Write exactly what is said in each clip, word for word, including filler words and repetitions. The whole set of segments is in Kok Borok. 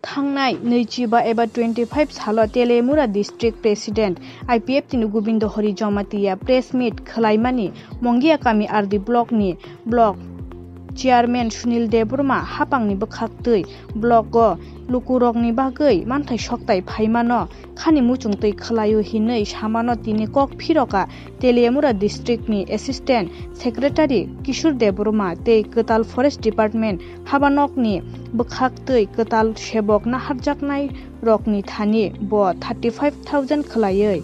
Thangnai nwichiba eba twenty five salo Telemura District President I P F T ni Gobindo Hari Jamatia press meet khwlaimani Mongia Kami R D Block ni Block Chairman Sunil Debbarma hapangni bwkhaktwi block o lukurokni bagwi manthai soktai phaimano khani muchungtwi khwlaio hinwi samano tini kok phiroka Telemura District ni Assistant Secretary Kishore Debbarma tei kwtal Forest Department habanokni bwkhaktwi kwtal sebok naharjaknai rokni thani bo thirty five thousand khwlaiwi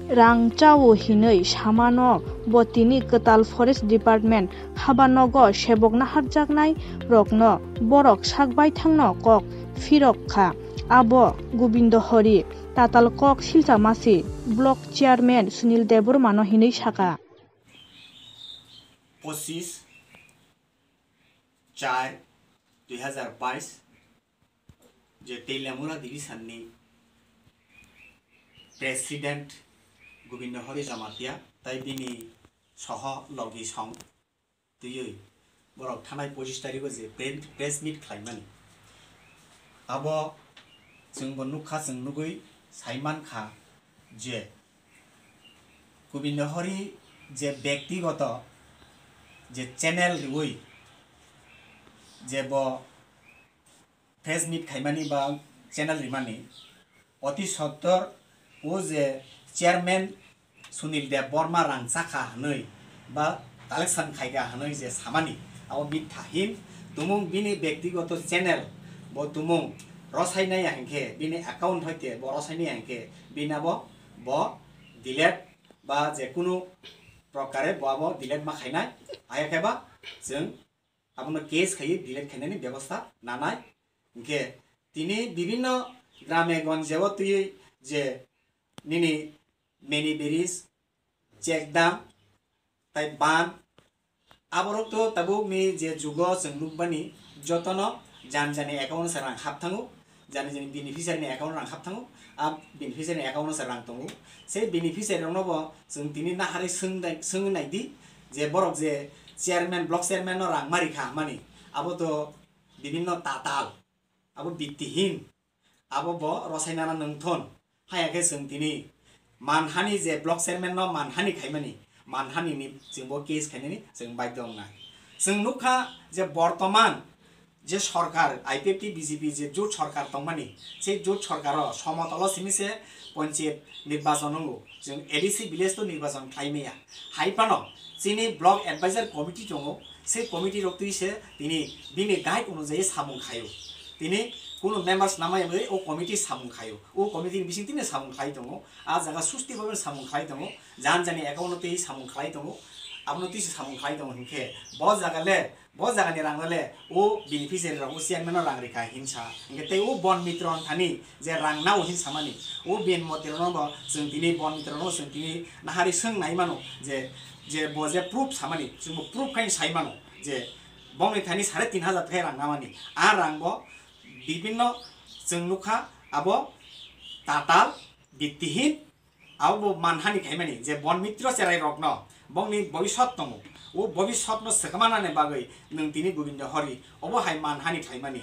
rang chao hinwi samano bo tini kwtal Forest Department habanogo sebok naharjaknai rokno borok sak baithangno kok phirok kha. Abo Gobindo Hari tatal kok silcha masi Block Chairman Sunil Debbarmano hinwi saka. Pochis char dui hazar bais je Telemura Division ni President Gobindo Hari Jamatia tai bini soho logi song twiwi borok thanai pochis tarikh o je pre- press meet khlaimani abo chwngbo nukha, chwng nugwi saimankha je Gobindo Hari je bektigoto je channel riwi je bo press meet khaimani ba channel rimani oti sottor o je chairman Sunil Debbarma rang chakha hwnwi ba collection khaika hwnwi je samani abo mitha hin tumung bini bektigoto channel bo tumung rosai nai ya hinkhe bini account hoite bo rosai nai ya hinkhe bini abo bo delete ba je kunu prokare bo abo delete ma khainai ayakhe ba chwng abono case khaiwi delete khainani bebosta nanai hinkhe tini bibinno grame gonjeo twiwi je nini mini bridge, check dam tai ban aborok to tabuk ni je jugo chwng nukbani jotono jani jani account se rang hap thango jani jani beneficiary ni account rang hap thango a beneficiary ni account se rang tongo sei beneficiary rokno bo chwng tini naharwi swng nai di je borok je chairman block chairman no rang mari kha mani abo to bibinno tatal abo bittihin abo bo rosainana nungthon. Haya khe chwng tini manhani je block chairman no manhani khaimani manhani ni chwng bo case khainani chwng baidhyo wngnai. Chwng nukha je bortoman je sorkar I P F T B J P je jut sorkar tongmani sei jut sorkaro somotolo simi se ponchayat nirbachon wngo chwng A D C village to nirbachon khlai maya hai phano chini block advisor committee tongo sei committee rok twi se tini bini guide onujayi samung khaio tini kunu members namai wngwi o committee samung khaio o committee ni bising tini samung khlai tongo a jaga susti bhabe samung khlai tongo jan jani account no twi samung khlai tongo abono twi se samung khlai tongo hinkhe bo jaga le bo jaga ni rang le o beneficiary rok o chairman no rang rikha hinsa hinkhe tei o bon mitro thani je rang nao hinsa mani o ben motiro no bo chwng tini bon mitro no chwng tini nahari swng nai mano je je bo je proof samani chwng bo proof khai sai mano je bongni thani sare tin hajar thai rang namani a rang bo bibinno chwng nukha abo tatal bittihin abo bo manhani khaimani je bon mitro cherai rokno bongni bobisot tongo o bobisot no swkama nani bagwi nwng tini Gobindo Hari obo hai manhani khlaimani